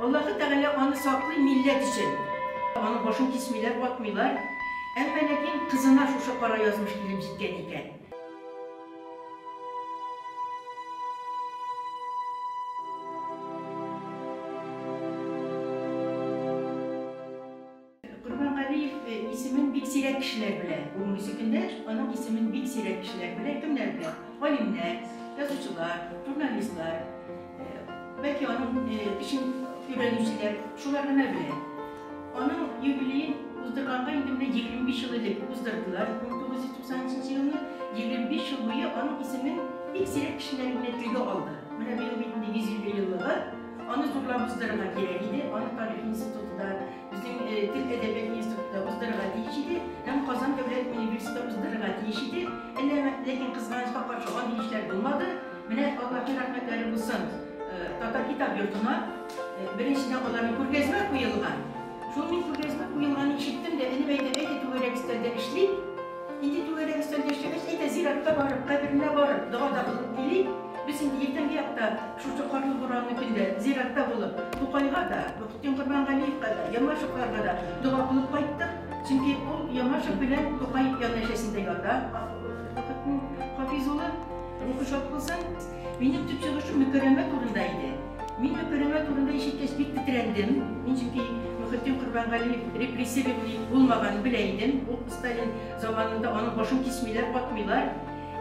Аллаһы Тәгалә аны саклый милләт өчен. Аның башын кисмиләр, атмыйлар. Әмма ләкин кызына шушы кара язмыш килеп җиткән икән. Корбангалиев исемен бик сирәк кешеләр белә. Бүгенгесе көндә аның исемен бик сирәк кешеләр белә. Кемнәр белә? Галимнәр, язучылар, журналистлар, бәлки аның эшен өйрәнүчеләр, шулар гына белә. Аның юбилеен уздырганга инде менә 25 ел элек уздырдылар, 1993 елны. 25 ел буе аның исемен бик сирәк кешеләр генә телгә алды. Менә быел бит инде 150 еллыгы. Аны зурлап уздырырга кирәк иде. Аны тарих институты да, безнең тел әдәбият институты да уздырырга тиеш иде һәм Казан дәүләт университеты уздырырга тиеш иде. Әллә, ләкин кызганычка каршы андый эшләр булмады. Менә Аллаһның рәхмәтләре булсын Татар китап йортына. Беренчедән аларның күргәзмә куелган. Шул мин күргәзмә куелганын ишеттем дә, энем әйтә, әйдә түгәрәк өстәлдә эшлик. Инде түгәрәк өстәлдә эшләгәч, әйдә зиратка барып, каберенә барып, дога да кылып килик. Без инде иртәнге якта шушы карлы-буранлы көндә зиратта булып, Тукайга да, Мөхетдин Корбангалиевка да, Ямашевларга да дога кылып кайттык. Чөнки ул Ямашев белән Тукай янәшәсендә ята, Мөхетдин Хафиз улы, рухы шат булсын. Минем төп чыгышым Мөкәррәмә турында иде. Мин Мөкәррәмә турында ишеткәч бик тетрәндем. Мин чөнки Мөхетдин Корбангалиев репрессированный булмаганын белә идем. Ул Сталин заманында аның башын кисмиләр, атмыйлар.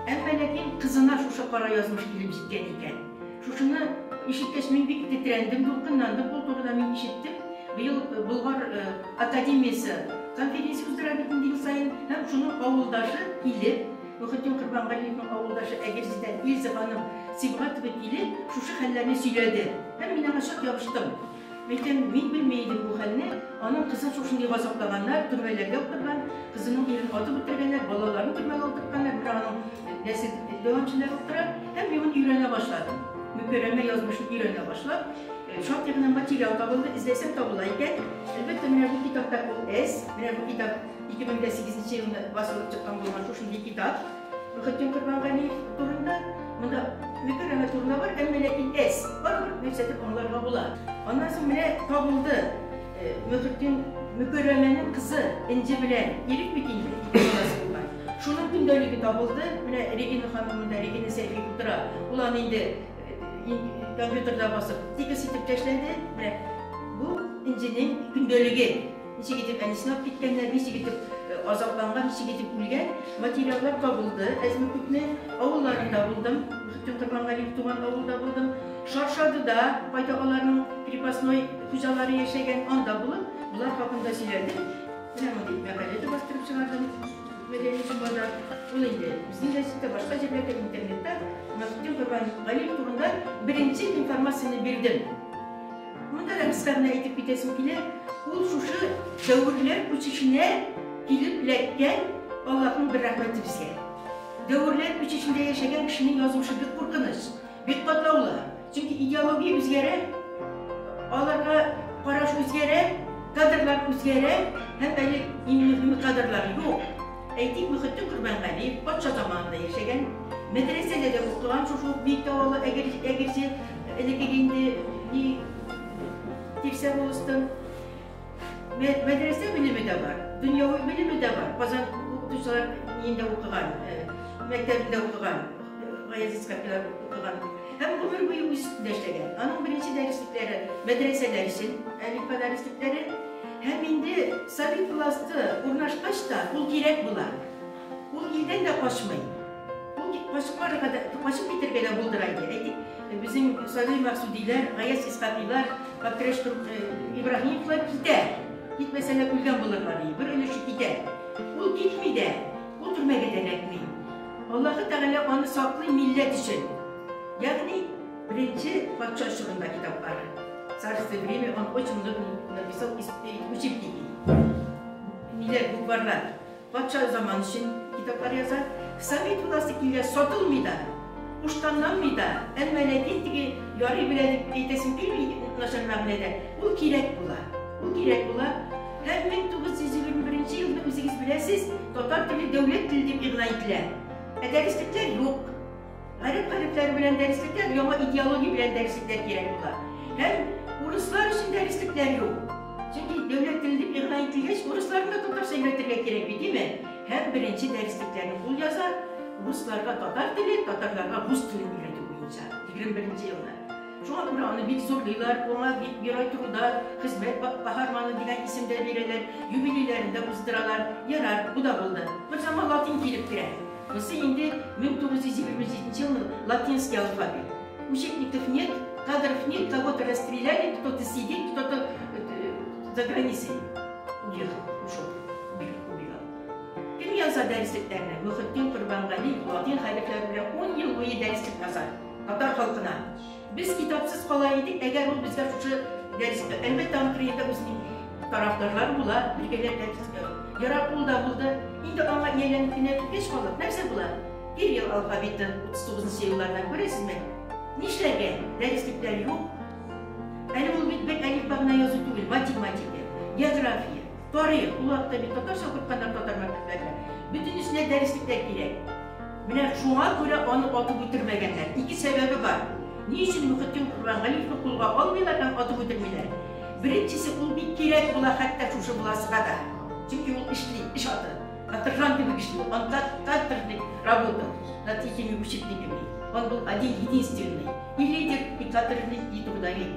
Әмма ләкин кызына шушы кара язмыш килеп җиткән икән. Шушыны ишеткәч мин бик тетрәндем, дулкынландым. Ул турыда мин ишеттем. Быел Болгар академиясе конференция уздыра бит инде ел саен. Һәм шуның авылдашы килеп, Мөхетдин Корбангалиевның авылдашы Әгерҗедән Илза ханым Сибгатова килеп, шушы хәлләрне сөйләде. Һәм мин аңа чак ябыштым. Мәйтәм, мин белми идем бу хәлне, аның кызын шушындый газаплаганнар, төрмәләргә утырган, кызының ирен атып үтергәннәр, балаларын төрмәгә утыртканнар, менә аның нәсел дәвамчылары утыра. Һәм мин моны өйрәнә башладым. Мөкәррәмә язмышын өйрәнә башлап, шактый гына материал табылды, эзләсәң табыла икән. Әлбәттә, менә бу китапта ул әз, менә бу китап 2008 елны басылып чыккан булган шушындый китап. Мөхетдин Корбангалиев турында монда Мөкәррәмә турында бар, әмма ләкин әз. Барыбер нәрсәдер аңларга була. Аннан соң менә табылды Мөхетдин Мөкәррәмәнең кызы Энҗе белән Ирек бит инде, ике баласы булган. Шуның көндәлеге табылды. Менә Регина ханым монда, Регина Сәйфи утыра. Ул аны инде компьютерда басып, тикс итеп ташлады. Менә бу Энҗенең көндәлеге. Ничек итеп әнисен алып киткәннәр, ничек итеп азапланган, ничек итеп үлгән. Материаллар табылды, әзме-күпме. Авылларында булдым, Мөхетдин Корбангалиев туган авылда булдым. Шаршадыда, кайда аларның крепостной хуҗалары яшәгән, анда булып, болар хакында сөйләдем. Менә мондый мәкалә дә бастырып чыгардым Мәдәни җомгада. Ул инде безнең гәзиттә, башка җирләрдә, интернетта Мөхетдин Корбангалиев турында беренче информацияне бирдем. Монда да кыска гына әйтеп китәсем килә, ул шушы дәверләр күчешенә килеп эләккән Аллаһның бер рәхмәте безгә. Дәверләр күчешендә яшәгән кешенең язмышы бик куркыныч, бик катлаулы. Чөнки идеология үзгәрә, аларга караш үзгәрә, кадрлар үзгәрә һәм әле иң мөһиме кадрлар юк. Әйтик, Мөхетдин Корбангалиев патша заманында яшәгән, мәдрәсәдә дә укыган, шушы ук Биектау авылы Әгерҗе, элеккеге инде ни Тирсә волостын. Мәдрәсә белеме дә бар, дөньяви белеме дә бар. Казан укытучылар ниендә укыган, мәктәбендә укыган, Гаяз Исхакыйлар укыган. Һәм гомер буе үз өстендә эшләгән. Аның беренче дәреслекләре мәдрәсәләр өчен, әлифба дәреслекләре. Һәм инде совет власте урнашкач та ул кирәк була. Ул илдән дә качмый. Ул качып барырга да, качып китәргә дә булдыра иде. Әйтик, безнең Садри Максудиләр, Гаяз Исхакыйлар, Габдрәш Ибраһимовлар китә. Китмәсәләр үлгән булырлар иде. Бер өлеше китә. Ул китми дә, ул төрмәгә дә эләкми. Аллаһы Тәгалә аны саклый милләт өчен. Ягъни беренче патша чорында китаплары. Царское время он очень много написал учебники. Ниләр, букварлар. Патша заман өчен китаплар яза. Совет власте килгәч сатылмый да, куштанланмый да, әмма ләкин теге ярый белә дип әйтәсем килми начар мәгънәдә, ул кирәк була. Ул кирәк була. Һәм 1921 елны үзегез беләсез, татар теле дәүләт теле дип игълан ителә. Ә дәреслекләр юк. Гарәп хәрефләре белән дәреслекләр, яңа идеология белән дәреслекләр кирәк була. Һәм Урыслар өчен дәреслекләр юк. Чөнки дәүләт теле дип игълан ителгәч, урысларны да татарча өйрәтергә кирәк бит, димә. Һәм беренче дәреслекләрне ул яза, урысларга татар теле, татарларга рус телен өйрәтү буенча, 21 елны. Шуңа күрә аны бик зурлыйлар, аңа бик Герой труда, хезмәт каһарманы дигән исем дә бирәләр, юбилейләрен дә уздыралар. Ярар, бу да булды. Бер заман латин килеп керә. Бусы инде 1927 елның латинский алфавит. Учебников нет, кадров нет, кого-то расстреляли, кто-то сидит, кто-то за границей уехал, ушел, убегал. Кем яза дәреслекләрне? Мөхетдин Корбангалиев латин хәрефләре белән 10 ел буе дәреслек яза татар халкына. Без китапсыз кала идек, әгәр ул безгә шушы дәрес, әлбәттә, аның кырыенда үзенең тарафдарлары була, бергәләп дәрес. Ярар, ул да булды. Инде аңа ияләнеп кенә беткәч халык, нәрсә була? Кирилл алфавиты 39 еллардан күрәсезме? Нишләргә? Дәреслекләр юк. Әле ул бит бер әлифба гына язу түгел, математика, география, тарих. Ул вакытта бит татарча укытканнар татар мәктәпләрендә. Бөтенесенә дәреслекләр кирәк. Менә шуңа күрә аны атып үтермәгәннәр. Ике сәбәбе бар. Ни өчен Мөхетдин Корбангалиевны кулга алмыйлар һәм атып үтермиләр? Беренчесе, ул бик кирәк була хәтта шушы буласыга да. Чөнки ул эшли, эш аты. Каторжан кебек эшли. Он каторжник работал над этими учебниками. Он был один единственный. И лидер, и каторжник, и трудовик.